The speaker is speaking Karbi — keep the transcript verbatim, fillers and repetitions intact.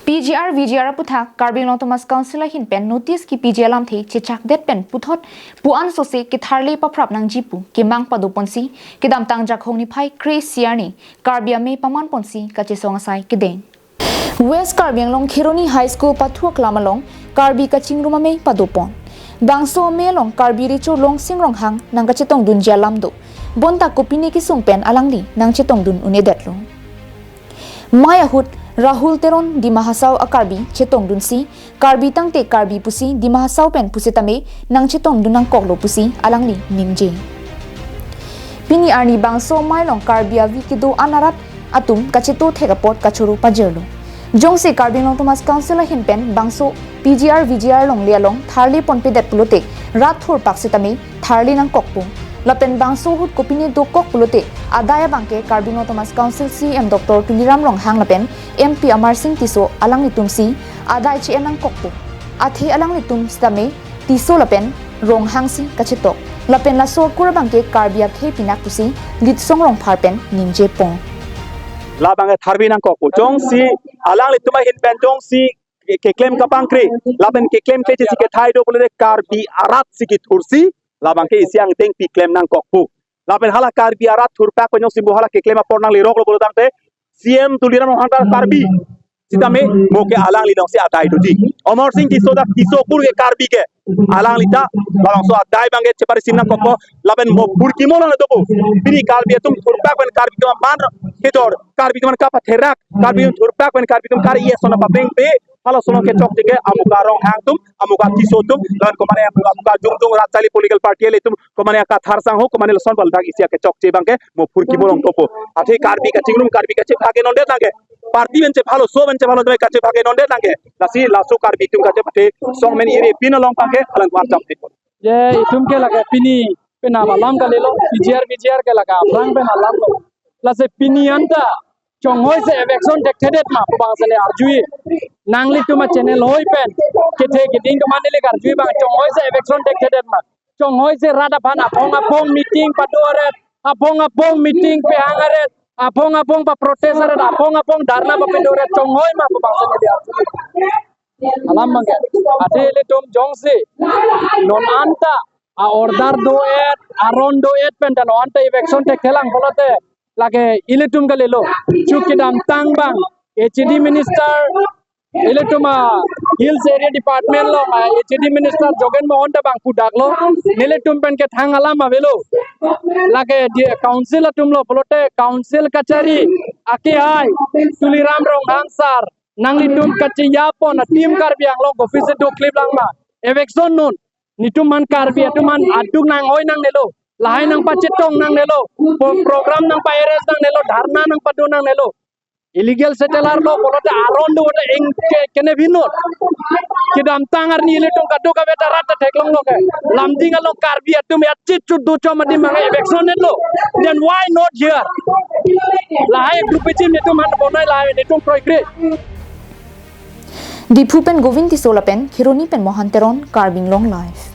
P G R V G R aputhak Karbi Anglong Autonomous Council ahin pen notice kipiji alamthe chechakdet pen puthot pu-an sose ketharle paphrap nangji pu kemang padoponsi kedamtang Jakhong niphai kre-isi arni Karbi Amei pamanponsi kachesong asai kedeng. West Karbi Anglong Kheroni High School pathu aklam along Karbi kachingrum amei padopon. Bangso amei along Karbi Recho Longsing Ronghang nangkachetongdunji alam do. Bonta kopine kesung pen alangli nangchetongdun un-edetlo. Mei ahut Rahul Teron Dima Hasao a-Karbi chetongdunsi, Karbi tangte Karbi pusi Dima Hasao pen pusitame nangchetongdun nangkoklo pusi alangli ningje. Pini arni bangso amei along Karbi avi kedo-an arat atum kacheto thek apot kachoro pajirlo. Jongsi Karbi Anglong Autonomous Council ahin pen bangso P G R V G R longle along tharle ponpedet pulote rat thurpak sitame tharle nangkokpo. Lapen bangso ahut kopine dokok pulote adai abangke Karbi Anglong Autonomous Council C E M Doctor Tuliram Ronghang lapen M P Amarsing Tisso alanglitumsi adai che-en nangkokpo. Athe alanglitum sitame Tisso lapen Ronghangsi kachetok. Lapen laso akur abangke Karbi akhei pinak pusi Litsong Rongphar pen ningjepon. Labangke tharle nangkokpo. Jongsi alanglitum ahin pen jongsi ke-, keklem kapangkre, lapen keklemkle jesi kethai do pulote Karbi arat si kethursi, labangke isi angdeng pi klem nangkokpo. Lapen hala Karbi arat thurpak pen jongsi mo hala keklem apor nangleroklo pulo tangte, C E M Tuliram Ronghang ta Karbi sitame mo ke alangli alongsi adai doji. Amarsing Tisso ta Tisso akur ke Karbi ke, alangli ta labangso adai abangke cheparisim nangkokpo. Lapen mo phurkimo along dopo. Pini Karbi atum thurpak pen Karbi atum aman kejor, Karbi atum kapatherak, Karbi atum thurpak pen Karbi atum kar-i ason apapeng pe, halaso along kechokche ke amuka Ronghang atum, amuka Tisso atum, lapen komane amuka Jungjung Ratchali Political Party ilitum, komane Kathar Sangho, komane lason bal dak isi akechokche abangke mo phurkimo along dopo. Athe Karbi kachingrum, Karbi kachebhak ke nondet nangke. Party pen chephalo, so pen chephalo, tame kachebhak ke nondet nangke. Lasi laso Karbi atum kachepathe song men iri pin along abangke alang kuar cham thek. Je itum ke lake pini penap alam kalilo, P G R V G R ke lake aphrang pen alam lo. Lasi pini anta chonghoi se eviction thekthedet ma pu abang sele arjui. Nanglitum a-channel hoi pen kethe keding keman neli karjui abang chonghoi se eviction thekthedet ma. Chonghoi se rat aphan aphong aphong meeting pado aret, aphong aphong meeting pehang aret, aphong aphong pa-protest aret, aphong aphong dharna papado aret, chonghoi ma pu abang sele arjui. Alam abangke. Athe ilitum jongsi non anta a-order do-et, aron do-et pen ta non anta eviction thekthelang pulote lake ilitum kalilo. Chu kedamtang abang H A D minister, ilitum a-Hills Area Department along a-H A D minister Jogen Mohan ta abang pudaklo. Nelitum pen kethang alam avelo. Lake di council atum lo pulote council kachari akehai Tuliram Ronghang sir, nanglitum kacheyapon a-team Karbi Anglong office do klip lang ma. Eviction non. Netum aphan Karbi atum aphan aduk nanghoi nangnelo. Lahai nangpachetong nangnelo. Pro-, program nangpa-arrange nangnelo. Dharna nangpado nangnelo. Illegal settler lo pulote aron do pulote eng ke, kene binot. Kedamtang arni ilitum kadokave ta rat ta theklonglo ke. Lumding along Karbi atum ya chit chut do chom adim abang eviction-etlo. Then why not here? Lahai group ichim netum aphan bonai lahai netum kroikre. Diphu pen Govind Tisso lapen Kheroni pen Mohan Teron, Karbi Anglong Live.